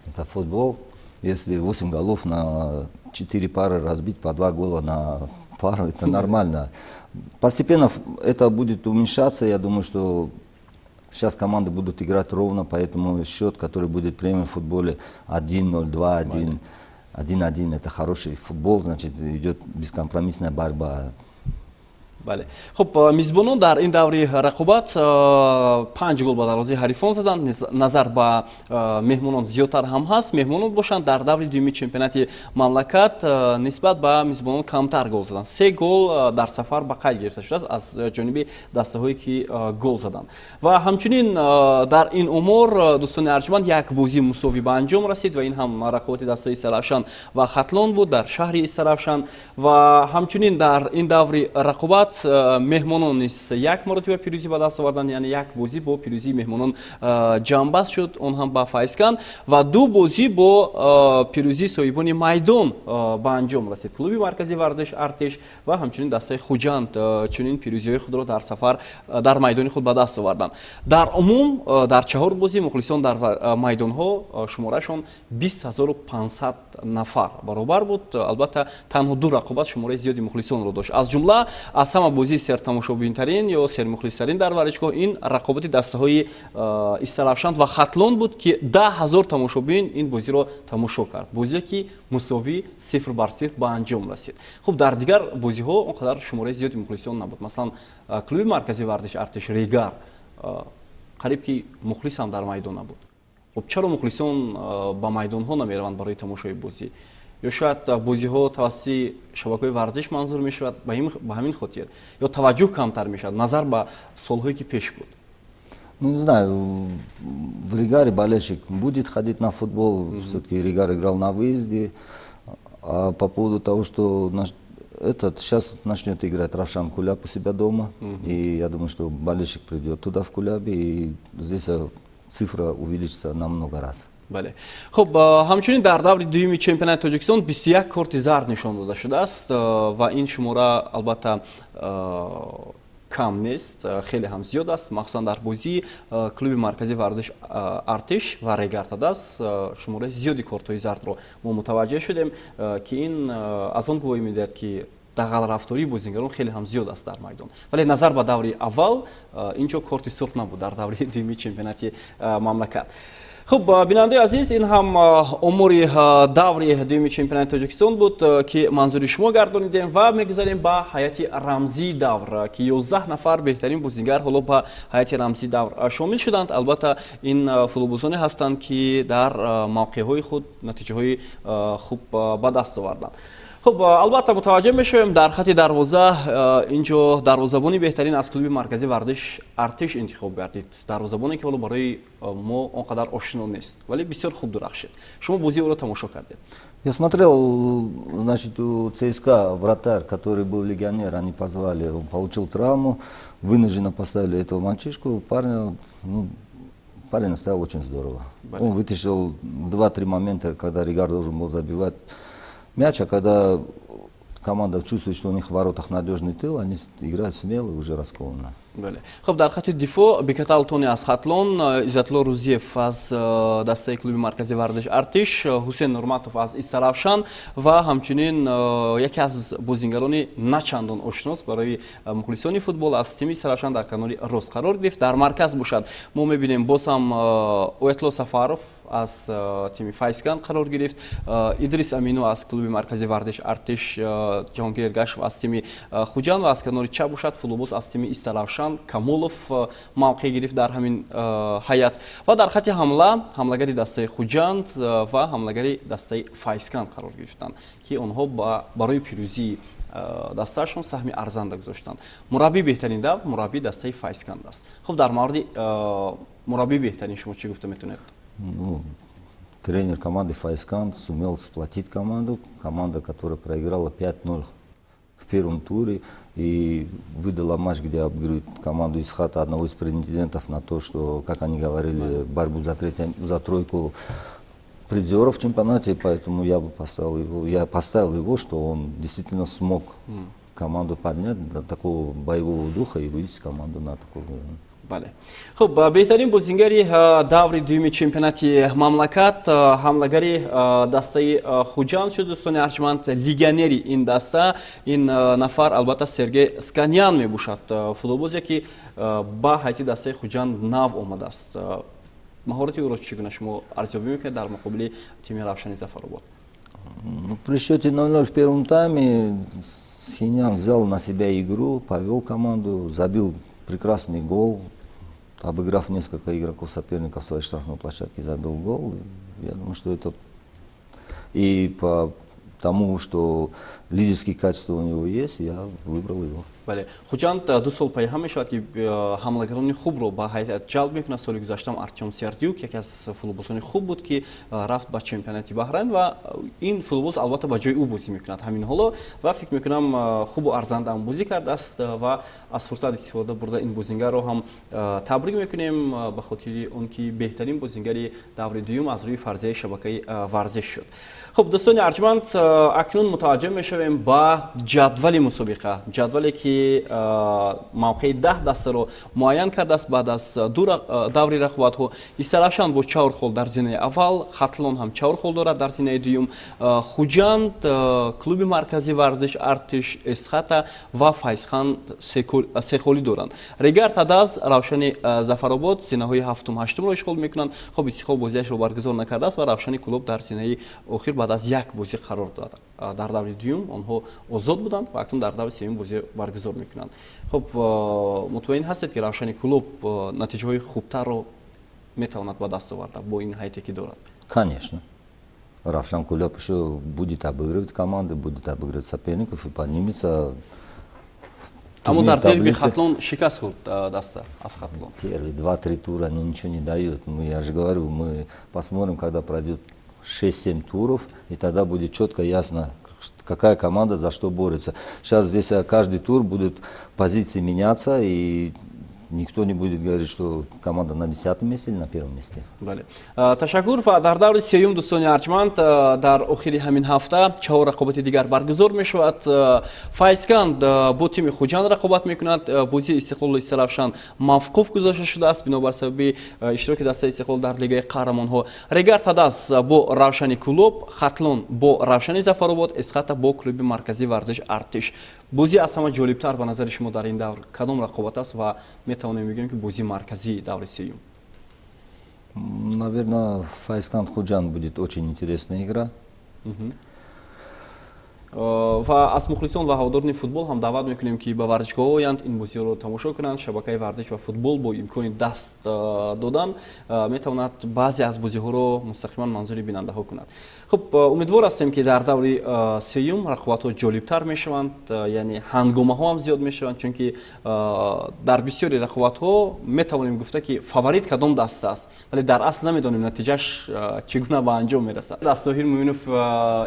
это футбол. Если 8 голов на 4 пары разбить, по 2 гола на пару, это нормально. Постепенно это будет уменьшаться. Я думаю, что сейчас команды будут играть ровно, поэтому счет, который будет премиум в футболе, 1-0, 2-1, 1-1, это хороший футбол, значит, идет бескомпромиссная борьба. Бале, хуб, мизбонон дар ин даври рақобат панҷ гол ба дарвозаи ҳарифон заданд, назар ба меҳмонон зиёдтар ҳам ҳаст. Меҳмонон бошанд, дар даври дуюми чемпионати мамлакат нисбат ба мизбонон камтар гол заданд. Се гол дар сафар ба қайд гирифта шудааст аз ҷониби дастаҳое, ки гол заданд. Ва ҳамчунин дар ин омор, дӯстони арҷманд, як бозӣ мусовӣ ба анҷом расид ва ин ҳам рақобати дастаҳои Истаравшан ва Хатлон буд дар шаҳри Истаравшан. Ва ҳамчунин дар ин даври рақобат меҳмонон низ як маротиба пирӯзӣ ба даст оварданд, яъне як бозӣ бо пирӯзии меҳмонон ҷамъбаст шуд, он ҳам ба Файзканд, ва ду бозӣ бо пирӯзии соҳибони майдон ба анҷом расид. Клуби марказии варзиш Артиш ва ҳамчунин дастаи Хуҷанд чунин пирӯзиҳои худро дар сафар дар майдони худ ба даст оварданд. Дар умум дар чаҳор бозӣ мухлисон дар майдонҳо шуморашон 20 500 нафар баробар буд. Албатта, танҳо ду рақобат шумораи зиёди мухлисонро дошт. Аз ҷумла аз ҳама бозии сертамошобинтарин ё сермухлистарин дар варзишгоҳ ин рақобати дастаҳои Истаравшан ва Хатлон буд, ки 10 000 тамошобин ин бозиро тамошо кард, бозие ки мусовӣ 0-0 ба анҷом расид. Хуб, дар дигар бозиҳо он қадар шумораи зиёди мухлисон набуд. Масалан, клуби марказии варзиш Артиш, Регар, қариб ки мухлис ҳам дар майдон набуд. Хуб, чаро мухлисон ба майдонҳо намераванд барои тамошои бозӣ? Ё шояд бозиҳо тавассути шабакаҳои варзиш манзур мешавад, ба ҳамин хотир ё таваҷҷӯҳ камтар мешавад назар ба солҳое, ки пеш буд? Ну, не знаю, в Регаре болельщик будет ходить на футбол, все-таки Регар играл на выезде. А по поводу того, что наш, этот сейчас начнет играть Равшан Куляб у себя дома, и я думаю, что болельщик придет туда, в Кулябе, и здесь цифра увеличится на много раз. Бале, хуб, ҳамчунин дар даври дуюми чемпионати Тоҷикистон 21 корти зард нишон дода шудааст ва ин шумора, албатта, кам нест, хеле ҳам зиёд аст. Махсусан дар бозии клуби марказии варзиш Артиш ва Регар ТадАЗ шумораи зиёди кортҳои зардро мо мутаваҷҷеҳ шудем, ки ин аз он гувоҳӣ медиҳад, ки дағалрафтории бозигарон хеле ҳам зиёд аст дар майдон. Вале назар ба даври аввал ин ҷо корти сурх набуд дар даври дуюми чемпионати мамлакат. Хуб, бинандаи азиз, ин ҳам омори даври дуюми чемпионати Тоҷикистон буд, ки манзури шумо гардонидем, ва мегузарем ба ҳайати рамзии давр, ки 11 нафар беҳтарин бозингар ҳоло ба ҳайати рамзии давр шомил шуданд. Албатта, ин футболбозоне ҳастанд, ки дар мавқеъҳои худ натиҷаҳои хуб ба даст оварданд. Хуб, албатта, мутаваҷҷеҳ мешавем, дар хати дарвоза ин ҷо дарвозабони беҳтарин аз клуби марказии варзиш Артиш интихоб гардид, дарвозабоне, ки ҳоло барои мо он қадар ошино нест, вале бисёр хуб дурахшид. Шумо бозии ӯро тамошо кардед. Я смотрел, значит, у ЦСКА вратарь, который был легионер, они позвали, он получил травму, вынужденно поставили этого мальчишку, парня, ну, парень стоял очень здорово. Он вытащил два-три момента, когда Регар должен был забивать мяч, а когда команда чувствует, что у них в воротах надежный тыл, они играют смело и уже раскованно. Бале, хуб, дар хати дифоъ Бекатал Тони аз Хатлон, Иззатулло Рузиев аз дастаи клуби марказии варзиш Артиш, Ҳусен Нурматов аз Истаравшан ва ҳамчунин яке аз бозингарони начандон ошнос барои мухлисони футбол аз тими Истаравшан дар канори рост қарор гирифт. Дар марказ бошад, мо мебинем, боз ҳам Оятулло Сафаров аз тими Файзканд қарор гирифт, Идрис Амину аз клуби марказии варзиш Артиш, Ҷаҳонгир Эргашев аз тими Хуҷанд ва аз канори чап бошад, футболбоз аз тими Истаравшан Камолов мавқеъ гирифт дар ҳамин ҳайат. Ва дар хати ҳамла ҳамлагари дастаи Хуҷанд ва ҳамлагари дастаи Файзканд қарор гирифтанд, ки онҳо барои пирӯзии дастаашон саҳми арзанда гузоштанд. Мураббии беҳтарин давр мураббии дастаи Файзканд аст. Хуб, дар мавриди мураббии беҳтарин шумо чӣ гуфта метавонед? Ну, тренер команды Файзканд сумел сплотить команду. Команда, которая проиграла 5-0 в первом туре и выдала матч, где обыгрывает команду Исхата, одного из претендентов на то, что, как они говорили, борьбу за тройку призеров в чемпионате, поэтому я бы поставил его, я поставил его, что он действительно смог команду поднять до такого боевого духа и вывести команду на такой. Бале, хуб, беҳтарин бозингари даври дуюми чемпионати мамлакат ҳамлагари дастаи Хуҷанд шуд, дӯстони арҷманд. Легионери ин даста, ин нафар, албатта, Сергей Сканян мебошад, футболбозе, ки ба ҳайати дастаи Хуҷанд нав омадааст. Маҳорати ӯро чӣ гуна шумо арзёбӣ мекунед дар муқобили тими Равшани Зафаробод? Ну, при счете 0-0 в первом тайме Схинян взял на себя игру, повел команду, забил прекрасный гол, обыграв несколько игроков соперников в своей штрафной площадке, забил гол. Я думаю, что это и по тому, что лидерские качества у него есть, я выбрал его. Бале, Хуҷанд 2 сол пайҳам мешавад, ки ҳамлагарони хубро ба ҳайат ҷалб мекунад. Соли гузаштаам Артём Сердюк яке аз футболбозони хуб буд, ки рафт ба чемпионати Баҳрайн, ва ин футболбоз албатта ба ҷои ӯ бозӣ мекунад ҳамин ҳоло ва фикр мекунам, хубу арзанда ҳам бозӣ кардааст. Ва аз фурсат истифода бурда, ин бозингарро ҳам табрик мекунем ба хотири он ки беҳтарин бозингари даври дуюм аз рӯи фарзияи шабакаи варзиш шуд. Хуб, дӯстони арҷманд, акнун мутаваҷҷеҳ мешавем ба ҷадвали мусобиқа, ҷадвале ки мавқеи 10 дастаро муайян кардааст баъд аз ду даври рақобатҳо. Истаравшан бо чаҳор хол дар зинаи аввал, Хатлон ҳам чаҳор хол дорад дар зинаи дуюм, Хуҷанд, клуби марказии варзиш Артиш, Эсхата ва Файзхан сехолӣ доранд. Регар Тадаз, Равшани Зафаробод зинаҳои ҳафтум, ҳаштумро ишғол мекунанд. Хоб, Истиқлол бозиашро баргузор накардааст ва Равшани Кӯлоб дар зинаи охир баъд аз як бозӣ қарор дорад. Дар даври дуюм онҳо озод буданд ва акнун дар даври сеюм бозӣ баргузор мекунанд. Хуб, мутмаин ҳастед, ки Равшани Кӯлоб натиҷаҳои хубтарро метавонад ба даст оварда бо ин ҳайате ки дорад? Конечно. Равшан Куляб еще будет обыгрывать команды, будет обыгрывать соперников и поднимется. Аммо дар дерби Хатлон шикаст хӯрд даста аз Хатлон. Первые два-три тура они ничего не дают. Ну, я же говорю, мы посмотрим, когда пройдет 6-7 туров, и тогда будет четко ясно, какая команда за что борется. Сейчас здесь каждый тур будут позиции меняться, и никто не будет говорить, что команда на 10-м месте или на первом месте. Бале, ташаккур. Ва дар даври сеюм, дӯстони арҷманд, дар охири ҳамин ҳафта чаҳор рақобати дигар баргузор мешавад. Файзканд бо тими Хуҷанд рақобат мекунад. Бозии Истиқлолу Истаравшан мавқуф гузошта шудааст бинобар сабаби иштироки дастаи Истиқлол дар Лигаи қаҳрамонҳо. Регар Тадаз бо Равшани Кӯлоб, Хатлон бо Равшани Зафаробод, Эсхата бо клуби марказии варзиш Артиш. Бозӣ аз ҳама ҷолибтар ба назари шумо дар ин давр кадом рақобат аст ва метавонем бигӯем, ки бозии марказии даври сеюм? Наверное, Файзканд Худжанд будет очень интересная игра. Ва аз мухлисон ва ҳаводорони футбол ҳам даъват мекунем, ки ба варзишгоҳ оянд, ин бозиҳоро тамошо кунанд. Шабакаи варзиш ва футбол бо имкони даст додан метавонад баъзе аз бозиҳоро мустақиман манзури бинандаҳо кунад. Хуб, умедвор ҳастем, ки дар даври сеюм рақобатҳо ҷолибтар мешаванд, яъне ҳангомаҳо ҳам зиёд мешаванд, чунки дар бисёри рақобатҳо метавонем гуфта, ки фаворит кадом даста аст, вале дар асл намедонем, натиҷааш чӣ гуна ба анҷом мерасад. Аз Тоҳир Муинов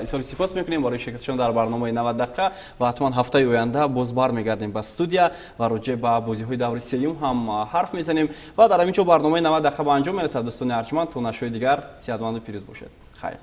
изҳори сипос мекунем барои ширкатшон дар барномаи 90 дақиқа ва ҳатман ҳафтаи оянда боз бармегардем ба студия ва роҷеъ ба бозиҳои даври сеюм ҳам ҳарф мезанем. Ва дар ҳамин ҷо барномаи 90 дақиқа ба анҷом мерасад. Дӯстони арҷманд, то нашрҳои дигар сиҳатманду пирӯз бошед. Хайр.